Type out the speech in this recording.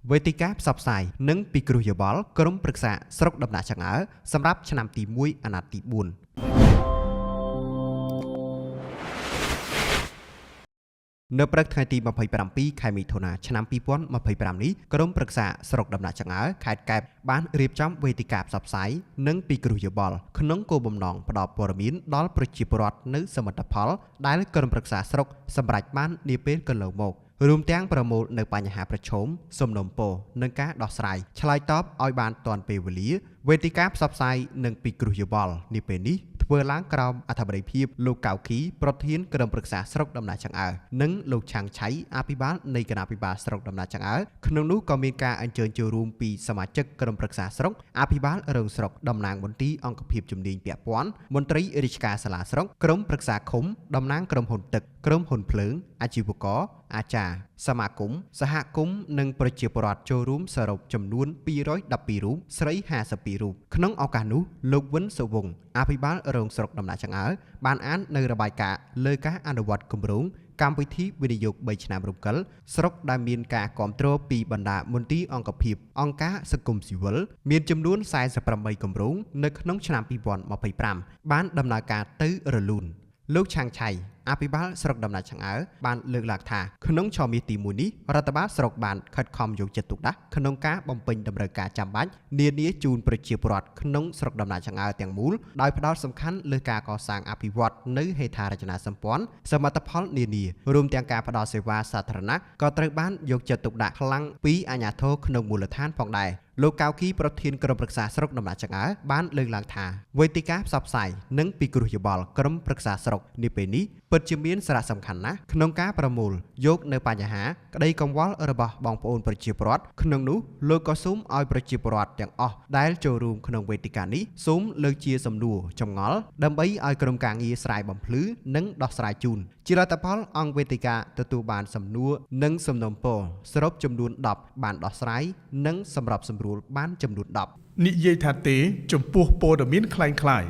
វេទិកាផ្សព្វផ្សាយនិងពិគ្រោះយោបល់ក្រុមប្រឹក្សាស្រុកដំណាក់ចង្អើរសម្រាប់ឆ្នាំទី1អាណត្តិទី4នៅព្រឹកថ្ងៃទី27ខែមិថុនាឆ្នាំ2025នេះក្រុមប្រឹក្សាស្រុកដំណាក់ចង្អើរខេត្តកែបបានរៀបចំវេទិកាផ្សព្វផ្សាយនិងពិគ្រោះយោបល់ក្នុងគោលបំណងផ្ដល់ព័ត៌មានដល់ប្រជាពលរដ្ឋនៅសមិទ្ធផលដែលក្រុមប្រឹក្សាស្រុកសម្រេចបាននាពេលកន្លងមករួមទាំងប្រមូលនៅបញ្ហាប្រឈមសំណូមពរនិងការដោះស្រាយឆ្លើយតបឲ្យបានទាន់ពេលវេលាវេទិកាផ្សព្វផ្សាយនិងពិគ្រោះយោបល់នាពេលនេះធ្វើឡើងក្រោមអធិបតីភាពលោកកៅគីប្រធានក្រុមប្រឹក្សាស្រុកដំណាក់ចង្អើរនិងលោកឆាងឆៃអភិបាលនៃគណៈភិបាលស្រុកដំណាក់ចង្អើរក្នុងនោះក៏មានការអញ្ជើញចូលរួមពីសមាជិកក្រុមប្រឹក្សាស្រុកអភិបាលរងស្រុកតំណាងមន្ទីរអង្គភាពជំនាញពាក់ព័ន្ធមន្ត្រីរាជការសាលាស្រុកក្រុមប្រឹក្សាឃុំតំណាងក្រុមហ៊ុនទឹកក្រុមហ៊ុនភ្លើងអាជីវករអាចារ្យសមាគមសហគមន៍និងប្រជាពលរដ្ឋចូលរួមសរុបចំនួន212រូបស្រី52រូបក្នុងឱកាសនោះលោកវិនសុវង្សអភិបាលរងស្រុកដំណាក់ចង្អើរបានអាននៅរបាយការណ៍លើការអនុវត្តគម្រោងកម្មវិធីវិនិយោគ3ឆ្នាំរំកិលស្រុកដែលមានការគ្រប់គ្រងពីបណ្ដាមន្ទីរអង្គភាពអង្គការសង្គមស៊ីវិលមានចំនួន48គម្រោងនៅក្នុងឆ្នាំ2025បានដំណើរការទៅរលូនលោកឆាងឆៃអភិបាលស្រុកដំណាក់ចង្អើរបានលើកឡើងថាក្នុងឆមាសទី1នេះរដ្ឋបាលស្រុកបានខិតខំយកចិត្តទុកដាក់ក្នុងការបំពេញតម្រូវការចាំបាច់នានាជូនប្រជាពលរដ្ឋក្នុងស្រុកដំណាក់ចង្អើរទាំងមូលដោយផ្ដោតសំខាន់លើការកសាងអភិវឌ្ឍនៅហេដ្ឋារចនាសម្ព័ន្ធសមិទ្ធផលនានារួមទាំងការផ្ដល់សេវាសាធារណៈក៏ត្រូវបានយកចិត្តទុកដាក់ខ្លាំងពីអាជ្ញាធរក្នុងមូលដ្ឋានផងដែរលោកកៅគីប្រធានក្រុមប្រឹក្សាស្រុកដំណាក់ចង្អើរបានលើកឡើងថាវេទិកាផ្សព្វផ្សាយនិងពិគ្រោះយោបល់ក្រុមប្រឹក្សាស្រុកនាពេលនេះពិតជាមានសារៈសំខាន់ណាស់ក្នុងការប្រមូលយកនៅបញ្ហាក្តីកង្វល់របស់បងប្អូនប្រជាពលរដ្ឋក្នុងនោះលោកក៏សូមឲ្យប្រជាពលរដ្ឋទាំងអស់ដែលចូលរួមក្នុងវេទិកានេះសូមលើកជាសំណួរចម្ងល់ដើម្បីឲ្យក្រុមការងារស្រាយបំភ្លឺនិងដោះស្រាយជូនជាលទ្ធផលអង្គវេទិកាទទួលបានសំណួរនិងសំណូមពរសរុបចំនួន10បានដោះស្រាយនិងសម្របសម្រួលបានចំនួន10 និយាយថាទេចំពោះព័ត៌មានក្លែងក្លាយ